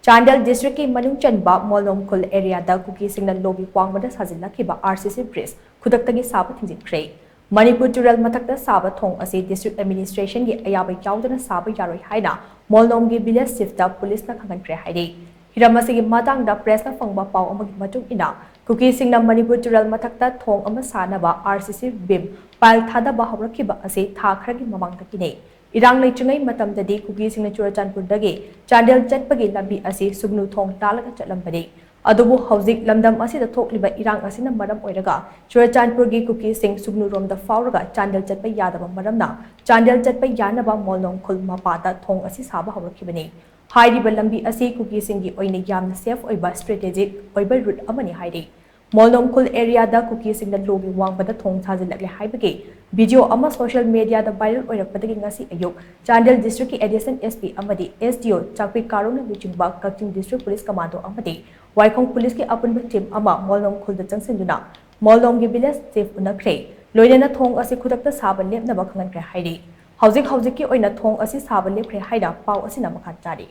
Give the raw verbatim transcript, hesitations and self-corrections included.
ꯆꯥꯟꯗꯦꯜ ꯗꯤꯁꯇ꯭ꯔꯤꯛꯀꯤ ꯃꯅꯨꯡ ꯆꯟꯕ ꯃꯣꯜꯅꯣꯝ ꯈꯨꯜ ꯑꯦꯔꯤꯌꯥꯗ ꯀꯨꯀꯤꯁꯤꯡꯅ ꯂꯣꯒꯤ ꯋꯥꯡꯃꯗ ꯁꯥꯖꯤꯜꯂꯛꯈꯤꯕ ꯑꯥꯔ ꯁꯤ ꯁꯤ ꯕ꯭ꯔꯤꯖ ꯈꯨꯗꯛꯇꯒꯤ ꯁꯥꯕ ꯊꯤꯡꯖꯤꯟꯈ꯭ꯔꯦ꯫ ꯃꯅꯤꯄꯨꯔ ꯇꯨꯔꯦꯜ ꯃꯊꯛꯇ ꯁꯥꯕ ꯊꯣꯡ ꯑꯁꯤ ꯗꯤꯁꯇ꯭ꯔꯤꯛ ꯑꯦꯗꯃꯤꯅꯤꯁꯇ꯭ꯔꯦꯁꯟꯒꯤ ꯑꯌꯥꯕ ꯌꯥꯎꯗꯅ ꯁꯥꯕ ꯌꯥꯔꯣꯏ ꯍꯥꯏꯅ ꯃꯣꯜꯅꯣꯝꯒꯤ ꯚꯤꯂꯦꯖ ꯆꯤꯐꯇ ꯄꯨꯂꯤꯁꯅ ꯈꯪꯍꯟꯈ꯭ꯔꯦ ꯍꯥꯏꯔꯤ꯫ ꯍꯤꯔꯝ ꯑꯁꯤꯒꯤ ꯃꯇꯥꯡꯗ ꯄ꯭ꯔꯦꯁꯅ ꯐꯪꯕ ꯄꯥꯎ ꯑꯃꯒꯤ ꯃꯇꯨꯡ ꯏꯟꯅ, ꯀꯨꯀꯤꯁꯤꯡꯅ ꯃꯅꯤꯄꯨꯔ ꯇꯨꯔꯦꯜ ꯃꯊꯛꯇ ꯊꯣꯡ ꯑꯃ ꯁꯥꯅꯕ ꯑꯥꯔ ꯁꯤ ꯁꯤ ꯕꯤꯝ ꯄꯥꯏꯜ ꯊꯥꯗꯕ ꯍꯧꯔꯛꯈꯤꯕ ꯑꯁꯤ ꯊꯥ ꯈꯔꯒꯤ ꯃꯃꯥꯡꯗꯒꯤꯅꯤ꯫ ꯏꯔꯥꯡ ꯂꯩꯇ꯭ꯔꯤꯉꯩ ꯃꯇꯝꯗꯗꯤ ꯀꯨꯀꯤꯁꯤꯡꯅ ꯆꯨꯔꯆꯥꯟꯄꯨꯔꯗꯒꯤ ꯆꯥꯟꯗꯦꯜ ꯆꯠꯄꯒꯤ ꯂꯝꯕꯤ ꯑꯁꯤ ꯁꯨꯒꯅꯨ ꯊꯣꯡ ꯇꯥꯜꯂꯒ ꯆꯠꯂꯝꯕꯅꯤ꯫ ꯑꯗꯨꯕꯨ ꯍꯧꯖꯤꯛ ꯂꯝꯗꯝ ꯑꯁꯤꯗ ꯊꯣꯛꯂꯤꯕ ꯏꯔꯥꯡ ꯑꯁꯤꯅ ꯃꯔꯝ ꯑꯣꯏꯔꯒ ꯆꯨꯔꯆꯥꯟꯄꯨꯔꯒꯤ ꯀꯨꯀꯤꯁꯤꯡ ꯁꯨꯒꯅꯨꯔꯣꯝꯗ ꯐꯥꯎꯔꯒ ꯆꯥꯟꯗꯦꯜ ꯆꯠꯄ ꯌꯥꯗꯕ ꯃꯔꯝꯅ ꯆꯥꯟꯗꯦꯜ ꯆꯠꯄ ꯌꯥꯅꯕ ꯃꯣꯜꯅꯣꯝ ꯈꯨꯜ ꯃꯄꯥꯗ ꯊꯣꯡ ꯑꯁꯤ ꯁꯥꯕ ꯍꯧꯔꯛꯈꯤꯕꯅꯤ꯫ ꯍꯥꯏꯔꯤꯕ ꯂꯝꯕꯤ ꯑꯁꯤ ꯀꯨꯀꯤꯁꯤꯡꯒꯤ ꯑꯣꯏꯅ ꯌꯥꯝꯅ ꯁꯦꯐ ꯑꯣꯏꯕ ꯁ꯭ꯇ꯭ꯔꯦꯇꯦꯖꯤꯛ ꯑꯣꯏꯕ ꯔꯨꯠ ꯑꯃꯅꯤ ꯍꯥꯏꯔꯤ꯫ ꯃꯣꯜꯅꯣꯝ ꯈꯨꯜ ꯑꯦꯔꯤꯌꯥꯗ ꯀꯨꯀꯤꯁꯤꯡꯅ ꯂꯣꯒꯤ ꯋꯥꯡꯃꯗ ꯊꯣꯡ ꯁꯥꯖꯤꯜꯂꯛꯂꯦ ꯍꯥꯏꯕꯒꯤ ꯚꯤꯗꯤꯑꯣ ꯑꯃ ꯁꯣꯁꯤꯌꯦꯜ ꯃꯤꯗꯤꯌꯥꯗ ꯚꯥꯏꯔꯦꯜ ꯑꯣꯏꯔꯛꯄꯗꯒꯤ ꯉꯁꯤ ꯑꯌꯨꯛ ꯆꯥꯟꯗꯦꯜ ꯗꯤꯁꯇ꯭ꯔꯤꯛꯀꯤ ꯑꯦꯗꯤꯁꯅꯦꯜ ꯑꯦꯁ ꯄꯤ ꯑꯃꯗꯤ ꯑꯦꯁ ꯗꯤ ꯑꯣ ꯆꯥꯛꯄꯤ ꯀꯥꯔꯣꯡꯅ ꯂꯨꯆꯤꯡꯕ ꯀꯛꯆꯤꯡ ꯗꯤꯁꯇ꯭ꯔꯤꯛ ꯄꯨꯂꯤꯁ ꯀꯃꯥꯟꯗꯣ ꯑꯃꯗꯤ ꯋꯥꯏꯈꯣꯡ ꯄꯨꯂꯤꯁꯀꯤ ꯑꯄꯨꯟꯕ ꯇꯤꯝ ꯑꯃ ꯃꯣꯜꯅꯣꯝ ꯈꯨꯜꯗ ꯆꯪꯁꯤꯟꯗꯨꯅ ꯃꯣꯜꯅꯣꯝꯒꯤ ꯚꯤꯂꯦꯖ ꯆꯤꯐ ꯎꯅꯈ꯭ꯔꯦ꯫ ꯂꯣꯏꯅꯅ ꯊꯣꯡ ꯑꯁꯤ ꯈꯨꯗꯛꯇ ꯁꯥꯕ ꯂꯦꯞꯅꯕ ꯈꯪꯍꯟꯈ꯭ꯔꯦ ꯍꯥꯏꯔꯤ꯫ ꯍꯧꯖꯤꯛ ꯍꯧꯖꯤꯛꯀꯤ ꯑꯣꯏꯅ ꯊꯣꯡ ꯑꯁꯤ ꯁꯥꯕ ꯂꯦꯞꯈ꯭ꯔꯦ ꯍꯥꯏꯅ ꯄꯥꯎ ꯑꯁꯤꯅ ꯃꯈꯥ ꯇꯥꯔꯤ꯫